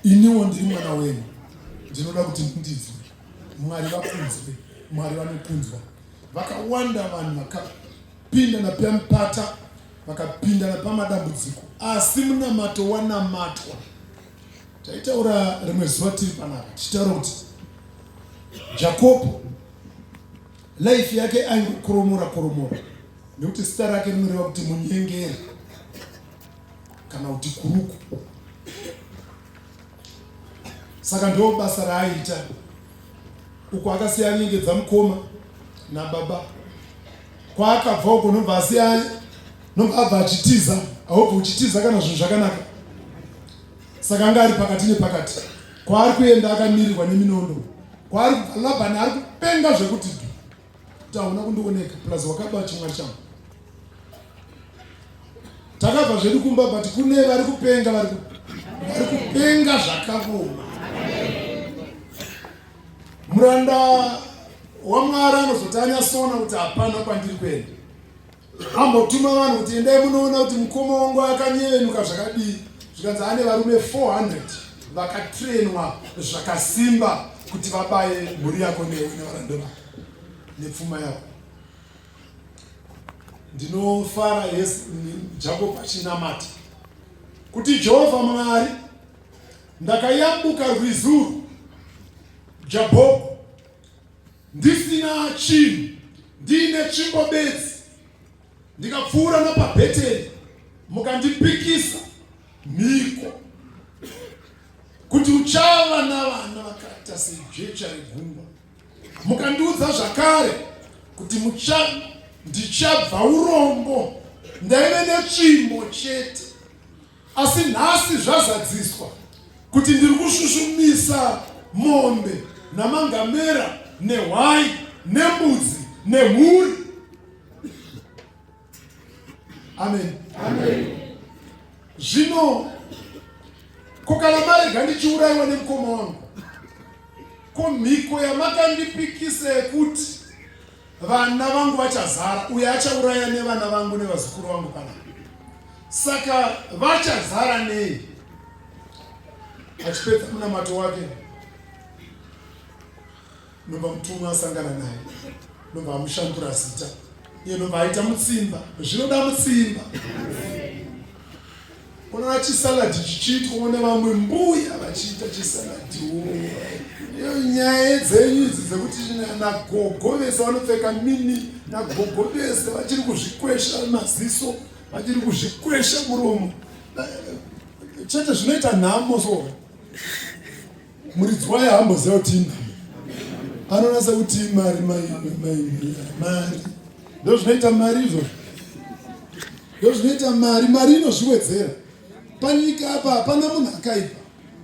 Iniwo ndiri mwana wenyu, ndinoda kuti mundinzwe. Mwari vakunzwe, Mwari vanokunzwa. Vakawanda vanhu vakapinda napamupata, vakapinda napamadambudziko, asi munamato wanamatwa. Taitaura rimwe zuva tiri panapa tichitaura kuti Jakobho life yake aingokoromora koromora nekuti zita rake rinoreva kuti munyengeri kana kuti kuruku. Saka ndo basa raaiita uko akasiya anyengedza mukoma nababa kwaakabva uko nobva asiya nobva abva achitiza haubva uchitiza kana zvinhu zvakanaka saka anga ari pakati nepakati kwaari kuenda akamirirwa neminondo kwaari kubva labhani ari kupenga zvekuti du kuti hauna kundioneka plus wakaba chimwari changu Takabva zvedu kumba but kune vari kupenga vari kupenga zvakavoma. Muranda waMwari anozoti anyasona kuti hapana kwandiri kuenda. Ambotuma vanhu kuti endai munoona kuti mukoma wangu akanyevenuka zvakadii. Zvikanzi ane varume 400 vakatrenwa zvakasimba kuti vabaye mhuri yako newe nevaranda vako nepfuma yako. Ndinofara yes Jacob achinamata kuti Jehovha Mwari ndakayambuka rwizi urwu Jabhoku ndisina chinhu ndiine tsvimbo bedzi ndikapfuura napaBheteri mukandipikisa mhiko kuti uchava navana vakaita sejecha regungwa Mukandiudza zvakare kuti mucha ndichabva urombo ndaive netsvimbo chete asi nhasi zvazadziswa kuti ndiri kushushumisa mombe namangamera nehwai nembudzi nemhuri. Amen. Amen. Zvino ko kana marega ndichiurayiwa nemukoma wangu, ko mhiko yamakandipikisa yekuti vana vangu vachazara, uyo achauraya nevana vangu nevazukuru vangu panapa, saka vachazara nei? Achipedza munamato wake Nobva mutumwa asangana naye nobva amushandura zita iye nobva aita mutsimba. Zvinoda mutsimba. Unoona chisaladi chichiitwawo nevamwe mbuya vachiita chisaladiwo. Iyo nyaya dzenyu idzi dzekuti nagogo vese vanopfeka mini, nagogo vese vachiri kuzvikwesha maziso, vachiri kuzvikwesha muromo. Chete zvinoita nhamo so. Muridzi wayo haamboziva kuti inhamo. Anonasa kuti mari mai mai mari. Ndozvinoita mari izvozvo. Ndozvinoita mari, mari inozviwedzera. Panyika apa hapana munhu akaipa.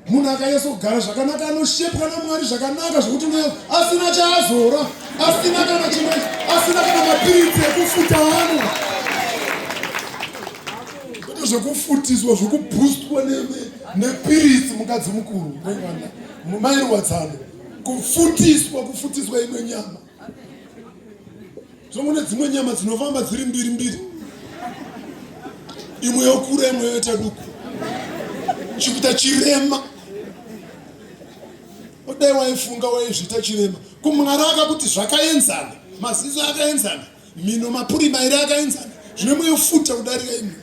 Munhu akanyatsogara zvakanaka anoshepwa naMwari zvakanaka zvekuti asina chaazora, asina kana chimwe, asina kana mapiritsi ekufuta ano. Kwete zvekufutiswa, zvekubhustwa nepiritsi mukadzi mukuru wemwana mairuwadzano kufutiswa kufutiswa imwe nyama zvomune dzimwe nyama dzinofamba dziri mbiri mbiri imwe yokura imwe yoita duku chikuita chirema odai waifunga waizviita chirema kumwari akakuti zvakaenzana maziso akaenzana mhino mapuri mairi akaenzana zvine imwe yofuta kudarika imwe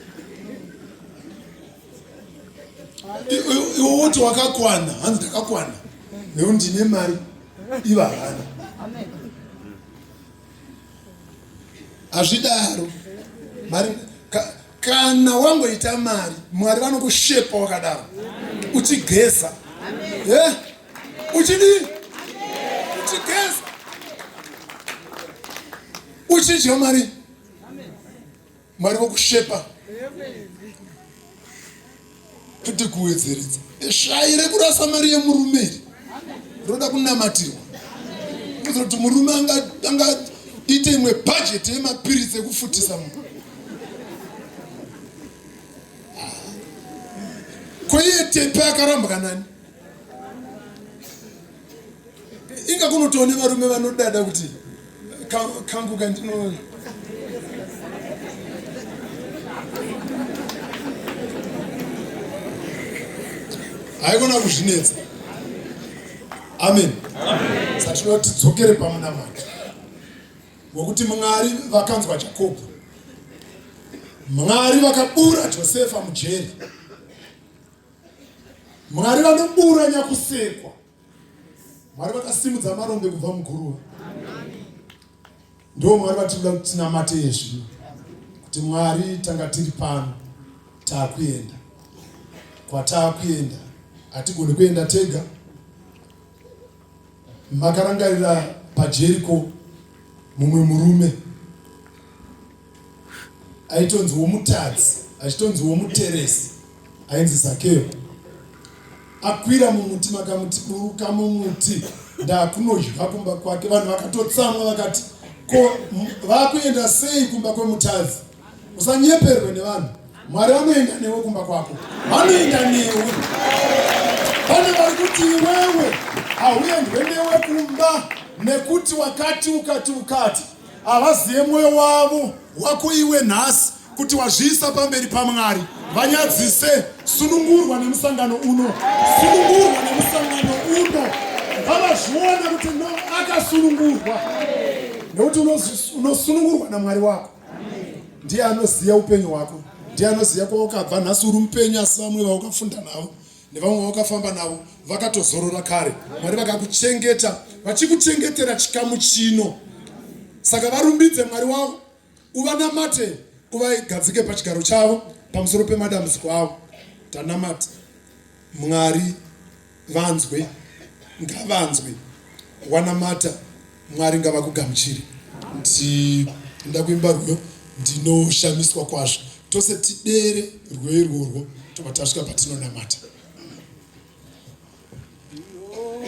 iwe woti wakakwana hanzi ndakakwana nekuti ndine mari iva hana hazvidaro mari kana wangoita mari mwari vanokushepa wakadaro uchigeza eh? Uchidii? Uchigeza. Uchidya mari. Mwari vokushepa. Kuti kuwedzeredza. Shayi rekurasa mari yemurume iri. Roda kunamatirwa. Kuitira kuti murume angaite imwe bhajeti yemapiritsi ekufutisa munhu. Ko iye Tepe akarambwa nani? Inga kunotoone varume vanodada kuti kangu kandino Haikona kuzvinetsa. Amen. Saka tinoda kuti tidzokere pamunamato wekuti Mwari vakanzwa Jakobho. Mwari vakabura Josefa mujeri. Mwari vanobura nyakusekwa. Mwari vakasimudza marombe kubva muguruva. Ndiwo Mwari vatinoda kuti tinamate iye zvino kuti Mwari tanga tiri pano taakuenda kwataakuenda hatigoni kuenda tega. Makarangarira paJeriko mumwe murume aitonzi womutadzi achitonzi womuteresi ainzi Zakeo akwira mumuti makamuti buruka mumuti ndakunodya kumba kwake. Vanhu vakatotsamwa vakati ko vakuenda sei kumba kwemutadzi? Usanyeperwe nevanhu. Mwari vanoenda newe kumba kwako, vanoenda newe. Pane vari kuti iwewe hauendwe newe kumba nekuti wakati ukati ukati. Havazive mwoyo wavo wako iwe nhasi kuti wazviisa pamberi paMwari. Vanyadzise, sunungurwa nemusangano uno, sunungurwa nemusangano uno. Ngavazvione kuti no akasunungurwa, nekuti unosunungurwa naMwari wako. Ndiye anoziva upenyu hwako, ndiye anoziva kwawakabva. Nhasi uri mupenyu, asi vamwe vaukafunda navo nevamwe vawakafamba navo vakatozorora kare. Mwari vakakuchengeta, vachikuchengetera chikamu chino. Saka varumbidze Mwari wavo, uvanamate, uvagadzike pachigaro chavo pamusoro pemadambudziko avo. Tanamata Mwari vanzwe, ngavanzwe. Wanamata Mwari ngavakugamuchire. Ndinoda kuimba rwiyo ndinoshamiswa kwazvo. Tose tidere rwiyo irworwo tobva tasvika patinonamata.